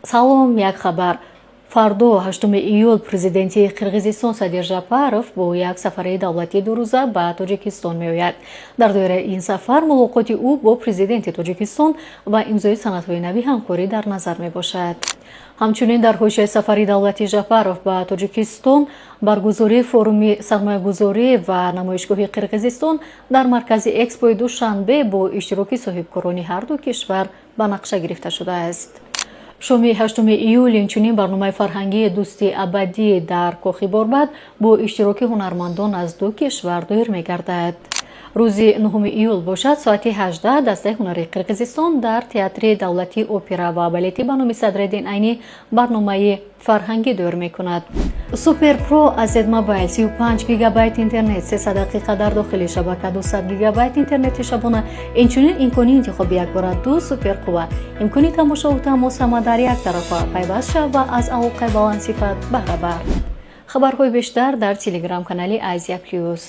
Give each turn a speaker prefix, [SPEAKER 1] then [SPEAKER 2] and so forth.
[SPEAKER 1] Салом, як хабар. Фардо, 8 июл, президенти Қирғизистон Садир Жапаров бо як сафари давлатии дурӯза ба Тоҷикистон меояд. Дар доираи ин сафар мулоқоти ӯ бо президенти Тоҷикистон ва имзои санадҳои нави ҳамкорӣ дар назар мебошад. Ҳамчунин дар ҳошияи сафари давлатии Жапаров ба Тоҷикистон баргузории форуми сармоягузорӣ ва намоишгоҳи Қирғизистон дар маркази Экспои Душанбе бо иштироки соҳибкорони ҳарду кишвар ба нақша гирифта шудааст. Шоми 8 июл инчунин барномаи фарҳангии «Дӯстии абадӣ» дар Кохи Борбад бо иштироки ҳунармандон аз ду кишвар доир мегардад. Рӯзи 9 июл бошад, соати 18 дастаи ҳунарии Қирғизистон дар Театри давлатии опера ва балети ба номи Садраддин Айнӣ барномаи фарҳангӣ доир мекунад. Суперпро аз Змобайл: 35 гигабайт интернет, 300 дақиқа дар дохили шабака, 200 гигабайт интернети шабона, инчунин имкони интихоби якбора ду суперқувва, имкони тамошову тамос, ҳама дар як тарафа. Пайваст шав ва аз алоқаи баландсифат баҳрабар. Хабарҳои бештар дар телеграм-канали Азия Плюс.